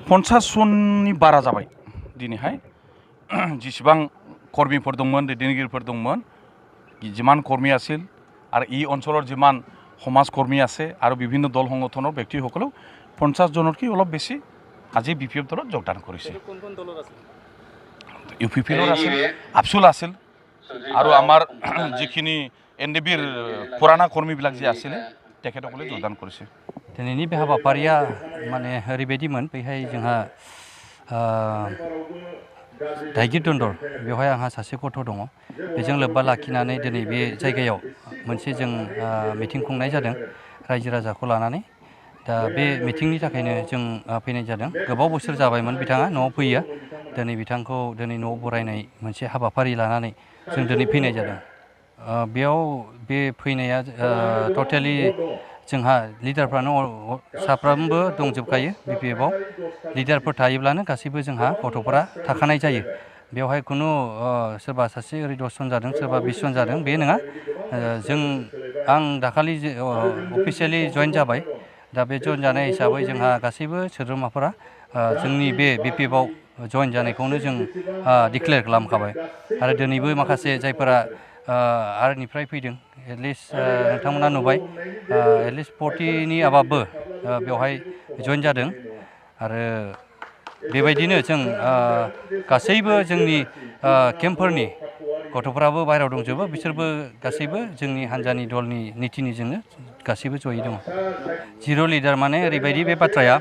50 जननि बारा जाबाय दिनैहाय जेसेबां कर्मीफोर दंमोन दैदेनगिरिफोर दंमोन जिमान कर्मी আছিল आरो ই অঞ্চলৰ जिमान সমাজ কৰ্মী আছে আৰু বিভিন্ন দল সংগঠনৰ ব্যক্তিসকলেও 50 জনতকৈ অলপ বেছি আজি বিপিএফ দলত যোগদান কৰিছে। ইউপিপিৰ আছিল আফচুল আছিল আৰু আমাৰ যিখিনি এনডিবিৰ পুৰণা কৰ্মীবিলাক যে আছিলে তেখেতসকলে যোগদান কৰিছে। दिनैनि बे हाबाफारिया माने ओरैबायदिमोन बेहाय जोंहा दाइगिर दन्दर बेवहाय आंहा सासे गथ' दङ बेजों लोब्बा लाखिनानै दिनै बे जायगायाव मोनसे जों मिटिं खुंनाय जादों रायजो राजाखौ लानानै। दा बे मिटिंनि थाखायनो जों फैनाय जादों। गोबाव बोसोर जाबायमोन बिथाङा न'आव फैया। दिनै बिथांखौ दिनै न'आव बरायनाय मोनसे हाबाफारि लानानै जों दिनै फैनाय जादों। बेयाव बे फैनाया टटेलि जोंहा लिडारफ्रानो साफ्रोमबो दंजोबखायो बिपिएफआव। लिडारफोर थायोब्लानो गासैबो जोंहा गथ'फोरा थाखानाय जायो। बेवहाय खुनु सोरबा सासे ओरै 10 जन जादों सोरबा 20 जन जादों बे नङा। आं दाखालि अफिसियेलि जइन जाबाय। दा बे जइन जानाय हिसाबै जोंहा गासैबो सोद्रोमाफोरा जोंनि बे बिपिएफआव जइन जानायखौनो जों डिक्लेयार खालामखाबाय। आरो दिनैबो माखासे जायफोरा आरनिफ्राय फैदों एटलिस्ट नोंथांमोना नुबाय एटलिस्ट 40नि आबाबबो बेवहाय जइन जादों। आरो बेबायदिनो जों गासैबो जोंनि केम्पफोरनि गथ'फ्राबो बाहेरायाव दंजोबो बिसोरबो गासैबो जोंनि हान्जानि दलनि नितिनिजोंनो गासैबो जयै दङ। जिर' लिडार माने ओरैबायदि बे बाथ्राया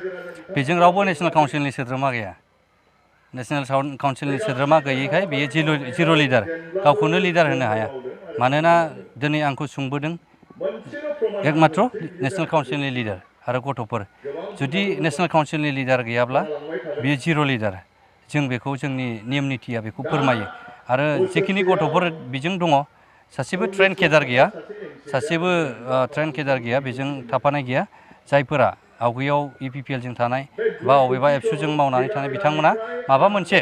बेजों रावबो नेसनेल काउन्सिलनि सोद्रोमा गैया। नेसनेल काउन्सिलनि सोद्रोमा गैयैखाय बेयो जिर' लिडार गावखौनो लिडार होनो हाया। मानोना दिनै आंखौ सोंबोदों एकमात्र नेसनेल काउन्सिलनि लिडार आरो गथ'फोर जुदि नेसनेल काउन्सिलनि लिडार गैयाब्ला बेयो जिर' लिडार। जों बेखौ जोंनि नेम निथिया बेखौ फोरमायो। आरो जेखिनि गथ'फोर बेजों दङ सासेबो ट्रेन केडार गैया। सासेबो ट्रेन केडार गैया बेजों थाफानाय गैया। जायफोरा आवगायाव इपिपिएलजों थानाय बा अबेबा एबसुजों मावनानै थानाय बिथांमोना माबा मोनसे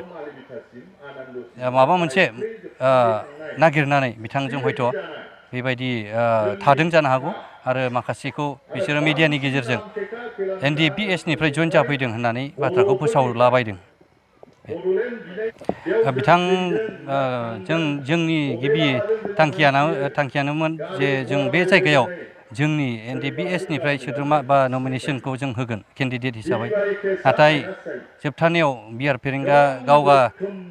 नागिरनानै बिथांजों हयथ' बेबायदि थादों जानो हागौ। आरो माखासेखौ बिसोरो मिडियानि गेजेरजों एनडिपिएसनिफ्राय जइन जाफैदों होननानै बाथ्राखौ फोसावलाबायदों। जोंनि गिबि थांखियानोमोन जे जों बे जायगायाव जोंनि एनडिपिएसनिफ्राय सोद्रोमा बा नमिनेसनखौ जों होगोन केन्डिडेट हिसाबै। नाथाय जोबथारनायाव बिआर फेरेंगा गावगा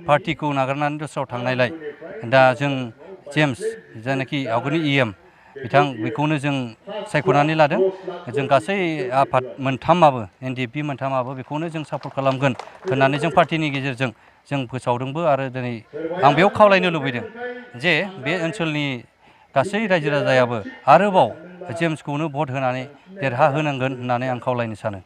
पार्टिखौ नागारनानै दस्रायाव थांनायलाय दा जों जेम्स जायनाखि आवगोलनि इएम बिथां बेखौनो जों सायख'नानै लादों। जों गासै आफाद मोनथामाबो एनडिएफबि मोनथामाबो बेखौनो जों सापर्ट खालामगोन होननानै जों पार्टिनि गेजेरजों जों फोसावदोंबो। आरो दिनै आं बेयाव खावलायनो लुबैदों जे बे ओनसोलनि गासै रायजो राजायाबो आरोबाव जेम्सखौनो भट होनानै देरहाहोनांगोन होननानै आं खावलायनो सानो।